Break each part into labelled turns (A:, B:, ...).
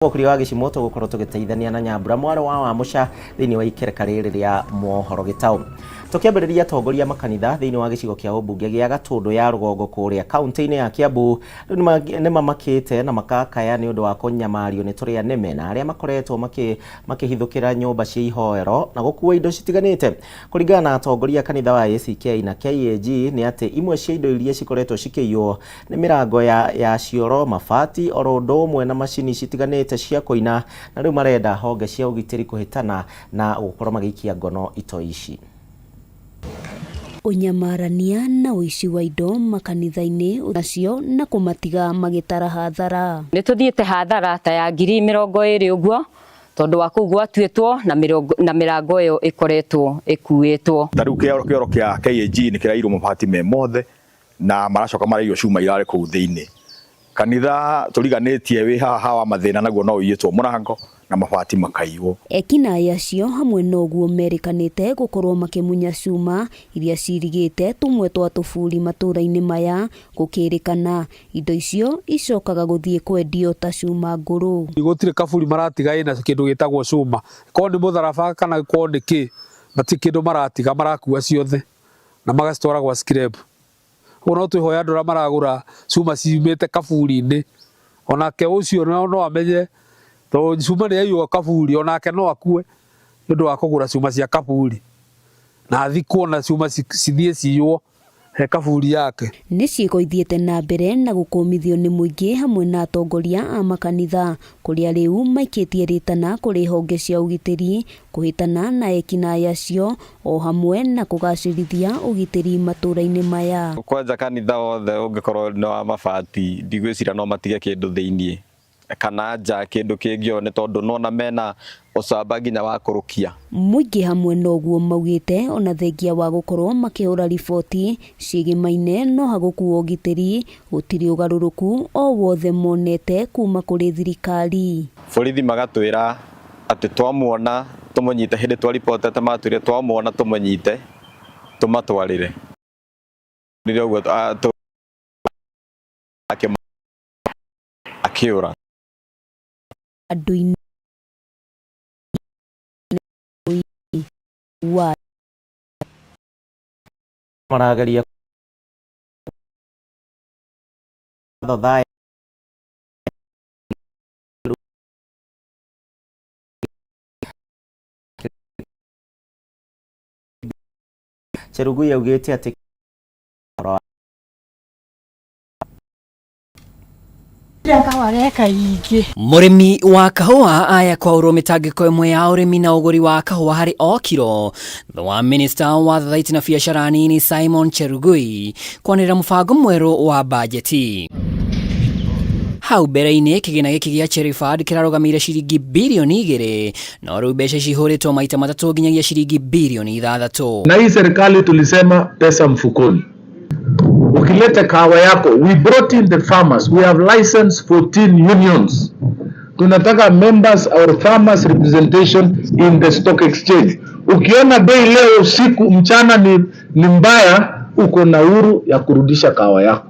A: Mũkũria wa gĩcimo tũgũkorwo tũgĩteithania na Nyambura mwarĩ wa Wamũca thĩinĩ wa ikereka rĩrĩ rĩa mohoro gĩtaũ. Tũkĩambĩrĩria, atongoria makanitha thĩinĩ wa gĩcigo kĩa ũmbunge gĩa Gatũndũ ya rũgongo kũrĩa kaunti-inĩ ya Kiambu rĩu nĩ mamakĩte na makakaya nĩ ũndũ wa kũnyamario nĩ tũrĩa nĩme na arĩa makoretwo makĩhithũkĩra nyũmba cia ihoero na gũkua indo citiganĩte. Kũringana na atongoria a kanitha wa ACK na KAG nĩ atĩ imwe cia indo iria cikoretwo cikĩiywo nĩ mĩrango ya cioro, mabati oro ũndũ ũmwe na macini citiganĩte cia kũina, na rĩu marenda honge cia ũgitĩri kũhĩtana na gũkorwo magĩikia ngono itoi ici.
B: Ũnyamarania na ũici wa indo makanitha-inĩ nacio na kũmatiga magĩtara hathara.
C: Nĩ tũthiĩte hathara ta ya 20,000 ũguo tondũ wa kũu gwatuĩtwo na mĩrango ĩyo ĩkoretwo ĩkuĩtwo.
D: Ta rĩu kĩoro kĩa KAG nĩ kĩrairwo mabati me mothe na maracoka maraiywo cuma irarĩ kũu thĩinĩ. Kanitha tũriganĩtie wĩ haha wa mathĩna naguo no ũiyĩtwo mũrango na mabati makaiywo.
B: Ekinaĩ acio hamwe na ũguo merĩkanĩte gũkorwo makĩmunya cuma iria cirigĩte tũmwe twa tũburi matũra-inĩ maya, gũkĩrĩkana indo icio icokaga gũthiĩ kwendio ta cuma ngũrũ.
E: Gũtirĩ kaburi maratiga ĩna kĩndũ gĩtagwo cuma, korwo nĩ mũtharaba kana korwo nĩ kĩ, matirĩ kĩndũ maratiga, marakua ciothe na magacitwara gwa scrap. Ũguo no twĩhoya andũ arĩa maragũra cuma ciumĩte kaburi-inĩ, onake ũcio no amenye tondũ cuma nĩ yaiywo kaburi onake no akue nĩ ũndũ wa kũgũra cuma cia kaburi na athikwo na cuma cithiĩ ciywo he kaburi yake.
B: Nĩ ciĩko ithiĩte na mbere na gũkũmithio nĩ mũingĩ hamwe na atongoria a makanitha kũrĩa rĩu maikĩtie rĩtana kũrĩ honge cia ũgitĩri kũhĩtana na ekinaĩ acio o hamwe na kũgacĩrithia ũgitĩri matũra-inĩ maya.
F: Kwanja kanitha wothe ũngĩkorwo nĩ wa mabati, ndigwĩciria no matige kĩndũ thĩiniĩ kana nja kĩndũ kĩngĩ nĩ tondũ nona mena ũcamba nginya wa kũrũkia.
B: Mũingĩ hamwe na ũguo maugĩte ona thengia wa gũkorwo makĩhũra riboti ciĩgĩmaine no hagũkuo ũgitĩri gũtirĩ ũgarũrũku o wothe monete kuma kũrĩ thirikari.
F: Borithi magatwĩra atĩ twamuona tũmũnyite, hĩndĩ twaribotete matwĩre twamuona tũmũnyite tũmatwarĩre. Rĩrĩa ũguo akĩũra.
B: Andũ-inĩ wa
A: marageria thotha Chelugui augĩte atĩ
G: Mũrĩmi wa kahũa aya kwaũrwo mĩtangĩko ĩmwe ya ũrĩmi na ũgũri wa kahũa harĩ o kiro thutha wa minista wa thathaiti na biacara nini Simon Chelugui kwanĩrĩra mũbango mwerũ wa bajeti. Hau mbere-inĩ kĩgĩna gĩkĩ gĩa Cherry Fund kĩrarũgamĩire ciringi 2 birioni no rĩu mbeca ici ihũrĩtwo maita matatũ nginyagia ciringi 6 birioni.
H: Na hii serikali tulisema pesa mfukoni. Ukileta kahawa yako, we brought in the farmers. We have licensed 14 unions. Tunataka members or farmers representation in the stock exchange. Ukiona bei leo usiku mchana ni mbaya, uko na uhuru ya kurudisha kahawa yako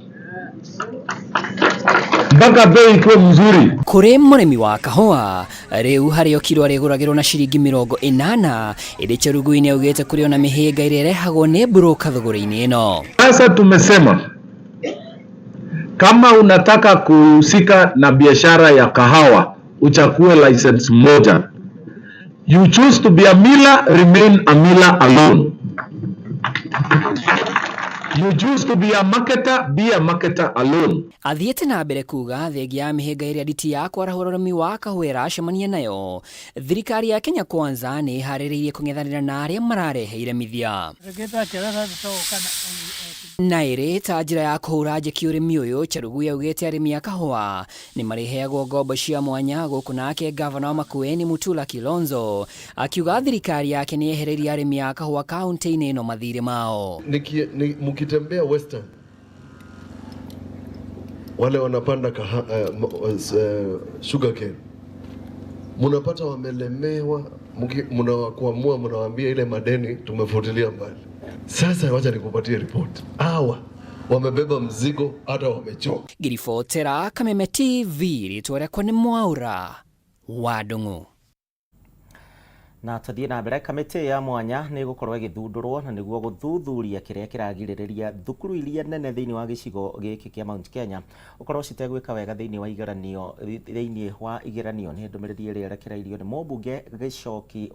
H: mpaka bei ikuwe mzuri.
G: Kũrĩ mũrĩmi wa kahũa rĩu harĩ o kiro arĩgũragĩrwo na ciringi 80, ĩndĩ Chelugui nĩ augĩte kũrĩ ona mĩhĩnga ĩrĩa ĩrehagwo nĩ broker thũgũrĩ-inĩ ĩno.
H: Sasa tumesema kama unataka kuhusika na biashara ya kahawa uchukue license moja. You choose to be a miller, remain a miller alone. You choose to be a marketer, be a marketer alone.
G: Athiĩte na mbere kuga thengia ya mĩhĩnga ĩrĩa nditi ya kwarahũra ũrĩmi wa kahũa ĩracemania nayo, thirikari ya Kenya Kwanza nĩ ĩharĩrĩirie kũng'ethanĩra na arĩa mararehe iremithia na ĩrĩ ta njĩra ya kũhũra njeki ũrĩmi ũyũ. Chelugui augĩte arĩmi a kahũa nĩ marĩheagwo ngombo cia mwanya gũkũ, nake gavana wa Makueni Mutula Kilonzo akiuga thirikari yake nĩ yehereirie arĩmi a kahũa kaunti-inĩ ĩno mathirĩ mao.
I: Mkitembea Western, wale wanapanda sugarcane mnapata wamelemewa, mnawakwamua, mnawaambia ile madeni tumefutilia mbali. Sasa wacha nikupatie report, hawa wamebeba mzigo hata wamechoka.
G: Ngiribotera Kameme TV, rĩtwa rĩakwa nĩ Mwaura. wa Ndung'u.
A: Na tuthiĩ na mbere, kamĩtĩ ya mwanya nĩ ĩgũkorwo ĩgĩthundũrwo na nĩguo gũthuthuria kĩrĩa kĩragirĩrĩria thukuru iria nene thĩinĩ wa gĩcigo gĩkĩ kĩa Mount Kenya gũkorwo citegwĩka wega thĩinĩ wa igeranio. Thĩinĩ wa igeranio nĩ ndũmĩrĩri ĩrĩa ĩrekereirio nĩ mũmbunge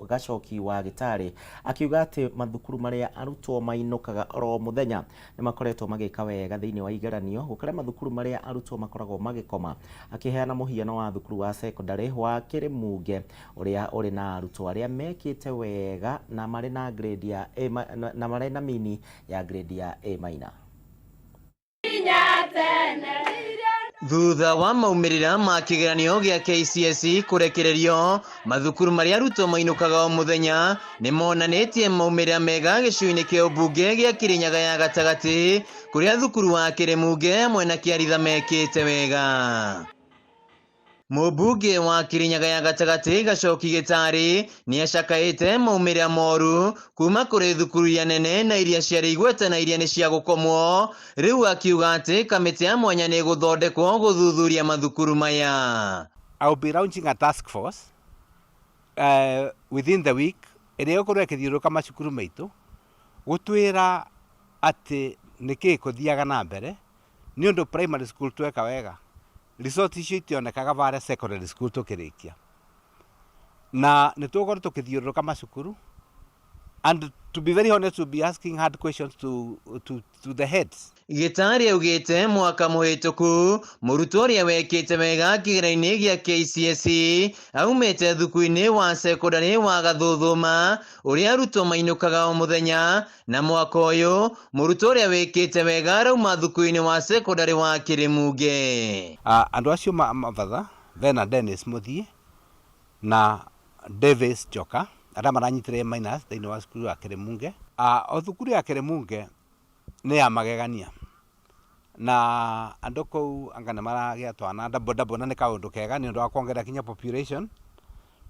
A: Gacoki wa Gĩtarĩ, akiuga atĩ mathukuru marĩa arutwo mainũkaga oro mũthenya nĩ makoretwo magĩka wega thĩinĩ wa igeranio gũkĩra mathukuru marĩa arutwo makoragwo magĩkoma, akĩheana mũhiano wa thukuru wa sekondarĩ wa Kĩrĩmunge ũrĩa ũrĩ na arutwo arĩa mekĩte wega na marĩ na grade ya A na marĩ na mini ya grade ya A minor.
J: Thutha wa maumĩrĩra ma kĩgeranio gĩa KCSE kũrekererio, mathukuru marĩa arutwo mainũkaga o mũthenya nĩ monanĩtie maumĩrĩra mega gĩcigo-inĩ kĩa ũmbunge gĩa Kĩrĩnyaga ya gatagatĩ, kũrĩa thukuru wa Kĩrĩmunge hamwe na Kĩaritha mekĩte wega. Mũmbunge wa Kĩrĩnyaga ya gatagatĩ Gacoki Gĩtarĩ nĩ acakaĩte maumĩrĩra moru kuma kũrĩ thukuru iria nene na iria ciarĩ igweta na iria nĩ cia gũkomwo, rĩu akiuga atĩ kamĩtĩ ya mwanya nĩ ĩgũthondekwo gũthuthuria mathukuru maya.
K: I will be launching a task force within the week ĩrĩa ĩgũkorwo ĩkĩthiũrũrũka macukuru maitũ gũtwĩra atĩ nĩkĩĩ kũthiaga na mbere, nĩ ũndũ primary school tweka wega, result icio itionekaga varĩa secondary school tũkĩrĩkia, na nĩ tũgũkorwo tũkĩthiũrũrũka macukuru, and to be very honest, we'll be asking hard questions to the heads.
J: Gĩtarĩ augĩte mwaka mũhĩtũku mũrutwo ũrĩa wekĩte wega kĩgeranio-inĩ gĩa KCSE aumĩte thukuru-inĩ wa sekondarĩ wa Gathuthuma ũrĩa arutwo mainũkaga o mũthenya, na mwaka ũyũ mũrutwo ũrĩa wĩkĩte wega arauma thukuru-inĩ wa sekondarĩ wa Kĩrĩmunge.
K: Andũ acio mabatha bena Dennis Muthie na Davis Njoka arĩa maranyitire A minus thĩinĩ wa cukuru ya Kĩrĩmunge. O thukuru ya Kĩrĩmunge nĩ ya magegania, na andũ kũu anga nĩ maragĩa twana double double, na nĩ kaũndũ kega nĩ ũndũ wa kuongerera kinya population,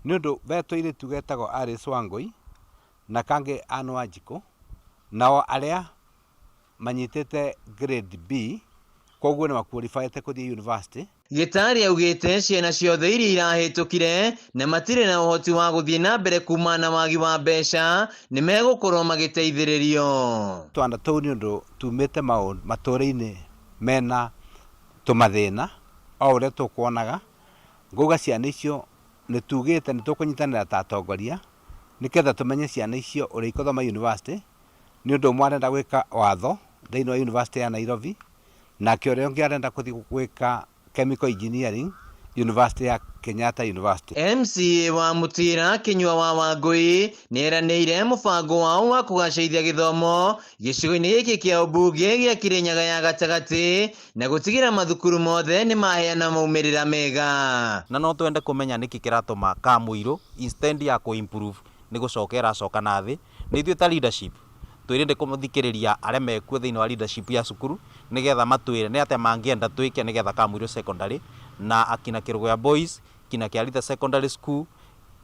K: nĩ ũndũ be tũirĩtu getagwo Alice Wangũi na kangĩ Ann Wanjikũ, nao arĩa manyitĩte grade B, koguo nĩ maqualifyĩte kũthiĩ university.
J: Gĩtarĩ augĩte ciana ciothe iria irahĩtũkire na matirĩ na ũhoti wa gũthiĩ na mbere kumana na wagi wa mbeca nĩ megũkorwo magĩteithĩrĩrio.
K: Twana tũu nĩ ũndũ tumĩte matũũra-inĩ mena tũmathĩna o ũrĩa tũkuonaga, ngauga ciana icio nĩ tugĩte nĩ tũkũnyitanĩra ta atongoria nĩgetha tũmenye ciana icio ũrĩa ikũthoma university, nĩ ũndũ ũmwe arenda gwĩka watho thĩinĩ wa university ya Nairobi, nake ũrĩa ũngĩ arenda kũthiĩ gwĩka chemical engineering University ya Kenyatta University.
J: MCA wa Mutira Kinyua wa Wangũi nĩ eranĩire mũbango wao wa kũgacĩrithia gĩthomo gĩcigo-inĩ gĩkĩ kĩa ũmbunge gĩa Kĩrĩnyaga ya gatagatĩ na gũtigĩra mathukuru mothe nĩ maheana maumĩrĩra mega.
L: Na no twende kũmenya nĩkĩ kĩratũma Kamũirũ instead ya kũ improve nĩ gũcoka ĩracoka na thĩ. Nĩ ithuĩ ta leadership twĩrĩndĩ kũthikĩrĩria arĩa mekuo thĩinĩ wa leadership ya cukuru nĩgetha matwĩre nĩ atĩa mangĩenda twĩke nĩgetha Kamũirũ Secondary na akina Kĩrũgũya Boys, kina Kĩaritha Secondary School,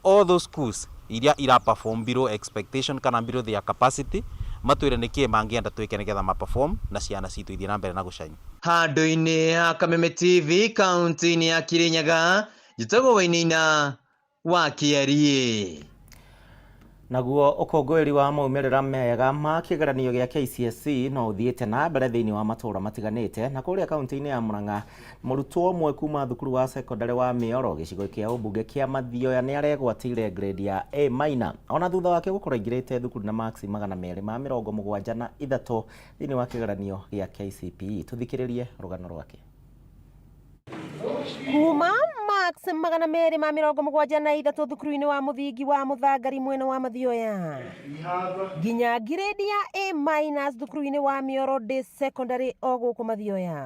L: all those schools iria ira perform below expectation kana below their capacity, matwĩre nĩkĩĩ mangĩenda twĩke nĩgetha ma perform na ciana citũ ithiĩ na mbere na gũcaina.
J: Handũ-inĩ ha Kameme TV kaunti-inĩ ya Kirinyaga, njĩtagwo Wainaina wa Kĩariĩ.
A: Naguo ũkũngũĩri wa maumĩrĩra mega ma kĩgeranio gĩa KCSE no ũthiĩte na mbere thĩinĩ wa matũũra matiganĩte, na kũrĩa kaunti-inĩ ya Murang'a mũrutwo ũmwe kuma thukuru wa sekondarĩ wa Mĩoro gĩcigo kĩa ũmbunge kĩa Mathioya nĩ aregwatĩire grade ya A minor ona thutha wake gũkorwo aingĩrĩte thukuru na marks 273 thĩinĩ wa kĩgeranio gĩa KCPE. Tũthikĩrĩrie rũgano rwake.
M: Kuma marks 273 thukuru-inĩ wa mũthingi wa Mũthangari mwena wa Mathioya nginya grade ya A minus thukuru-inĩ wa Mĩoro Day Secondary o gũkũ Mathioya.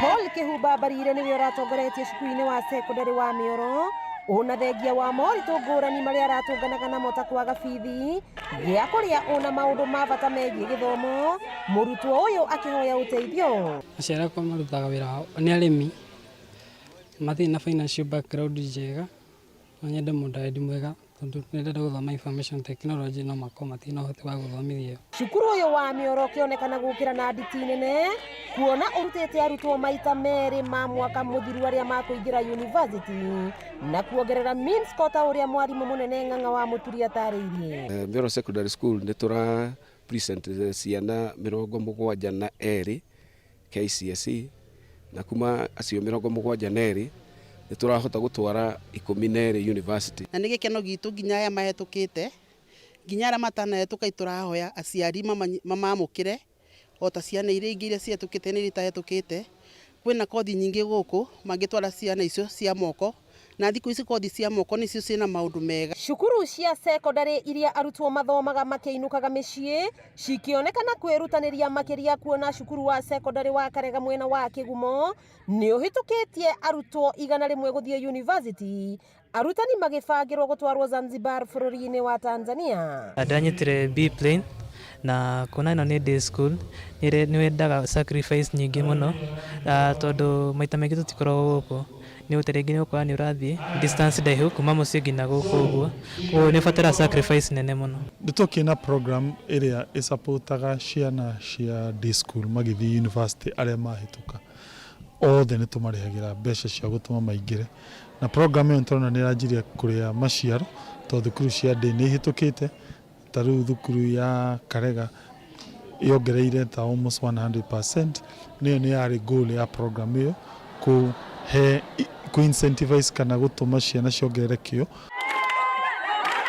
M: Paul Kĩhumba Mbarire nĩwe ũratongoretie cukuru-inĩ wa secondary wa Mĩoro, ona thengia wa moritũ ngũrani marĩa aratũnganaga namo ta kwaga bithi gĩa kũrĩa ona maũndũ ma bata megiĩ gĩthomo, mũrutwo ũyũ akĩhoya ũteithio.
N: Aciari akwa marutaga wĩra wao nĩ arĩmi, matirĩ na financial background njega, no nyende mũndũ wendi mwega. Tondu nĩ ndĩrenda gũthoma information technology, no makorwo matirĩ na ũhoti wa gũthomithia.
M: Cukuru ũyũ wa Mĩoro ũkĩonekana gũkĩra na nditi nene, kuona ũrutĩte arutwo maita merĩ ma mwaka mũthiru arĩa makũingĩra university na kuongerera mean score, ta ũrĩa mwarimũ mũnene Ng'ang'a wa Mũturi atarĩirie.
O: Mĩoro Secondary School nĩ tũra present ciana 72 KCSE, na kuma acio 72 nĩ tũrahota gũtwara 12 university.
P: Na nĩ gĩkeno gitũ nginya aya mahĩtũkĩte, nginya arĩa matanahĩtũka, tũrahoya aciari mamamũkĩre o ta ciana iria ingĩ iria cihetũkĩte na iria itahĩtũkĩte. Kwĩna kothi nyingĩ gũkũ mangĩtwara ciana icio cia moko, na thikũ ici kothi cia moko nĩcio ciĩna maũndũ mega.
M: Cukuru cia cekondarĩ iria arutwo mathomaga makĩinũkaga mĩciĩ cikĩonekana kwĩrutanĩria makĩria, kuona cukuru wa cekondarĩ wa Karega mwena wa Kĩgumo nĩ ũhĩtũkĩtie arutwo 100 gũthiĩ university, arutani magĩbangĩrwo gũtwarwo Zanzibar bũrũri-inĩ wa Tanzania.
Q: Ndanyitire B plain, na kuona ĩno nĩ day school nĩ wendaga sacrifice nyingĩ mũno, tondũ maita maingĩ tũtikoragwo gũkũ, nĩ ta rĩngĩ nĩ ũgũkora nĩ ũrathiĩ distance ndaihu kuma mũciĩ nginya gũkũ ũguo, koguo nĩ ũbataraga sacrifice nene mũno.
R: Nĩ twokire na program ĩrĩa ĩsupportaga ciana cia day school magĩthiĩ university. Arĩa mahĩtũka othe nĩ tũmarĩhagĩra mbeca cia gũtũma maingĩre, na program ĩyo nĩtũrona nĩ ĩranjirie kũrĩa maciaro, tondũ thukuru cia day nĩ ihĩtũkĩte. Ta rĩu thukuru ya Karega yongereire ta almost 100%. Nĩyo nĩ yarĩ goal ya program ĩyo, kũhe, kũ incentivize kana gũtũma ciana ciongerere kĩo.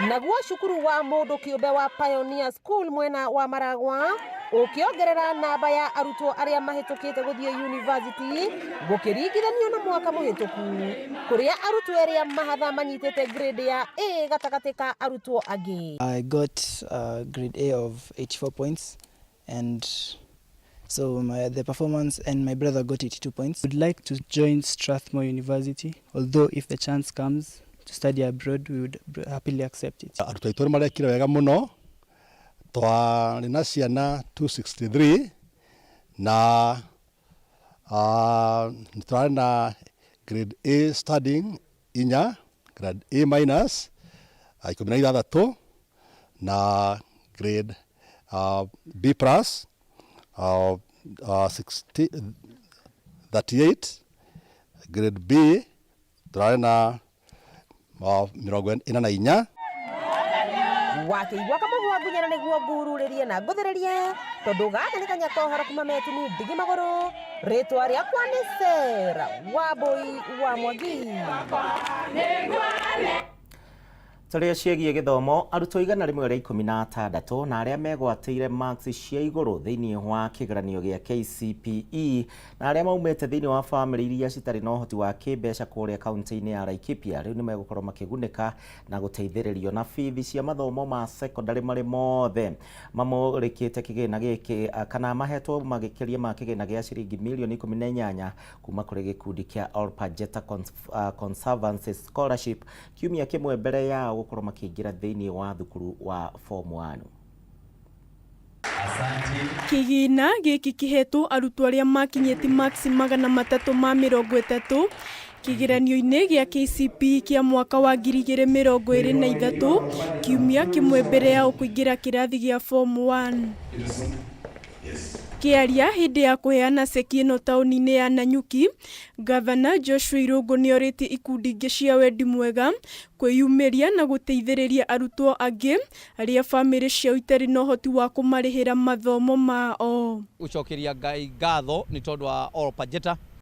M: Naguo cukuru wa mũndũ kĩũmbe wa Pioneer School mwena wa Maragwa ũkĩongerera namba ya arutwo arĩa mahĩtũkĩte gũthiĩ university gũkĩringithanio na mwaka mũhĩtũku, kũrĩa arutwo erĩ mahatha manyitĩte grade ya A gatagatĩ ka arutwo angĩ.
S: I got a grade A of 84 points, and so the performance, and my brother got 82 points.
Q: Would like to join Strathmore University, although if the chance comes to study abroad, we would happily accept it.
T: Arutwo aitũ nĩ marekire wega mũno. Twarĩ na ciana 263 na nĩ tũrarĩ na grade A studying inya, grade A minus 16 na grade B plus 60, 38, grade B tũrarĩ na 44.
M: Wakĩigua kamũhwa ngunyana nĩguo ngururĩrie na ngũthĩrĩrie, tondũ gaka nĩ kanya kohoro kuma metumi ndigi magũrũ. Rĩtwa rĩakwa nĩ Sera Wambui wa Mwangi.
A: Tũrĩa ciĩgiĩ gĩthomo, arutwo 116 na arĩa megwatĩire marks cia igũrũ thĩinĩ wa kĩgeranio gĩa KCPE na arĩa maumĩte thĩinĩ wa bamĩrĩ iria citarĩ na ũhoti wa kĩmbeca kũrĩa kaunti-inĩ ya Laikipia rĩu nĩ megũkorwo makĩgunĩka na gũteithĩrĩrio na bithi cia mathomo ma secondary marĩ mothe. Mamũrĩkĩte kĩgĩna gĩkĩ kana mahetwo magĩkĩria ma kĩgĩna gĩa ciringi mirioni 18 kuma kũrĩ gĩkundi kĩa Olpajeta Conservancy Scholarship, kiumia kĩmwe mbere yao gũkorwo makĩingĩra thĩinĩ wa thukuru wa form 1.
U: Kĩgĩna gĩkĩ kĩhetwo arutwo arĩa makinyĩtie marks 330 kĩgeranio-inĩ gĩa KCPE kĩa mwaka wa 2023, kiumia kĩmwe mbere yao kũingĩra kĩrathi gĩa form 1. Kĩaria hĩndĩ ya kũheana ceki ĩno taũni-inĩ ya Nanyuki, Gavana Joshua Irũngũ nĩorĩtie ikundi ingĩ cia wendi mwega kwĩyumĩria na gũteithĩrĩria arutwo angĩ arĩa bamĩrĩ ciao itarĩ na ũhoti wa kũmarĩhĩra mathomo mao.
V: Gũcokeria Ngai ngatho nĩ tondũ wa Olpajeta.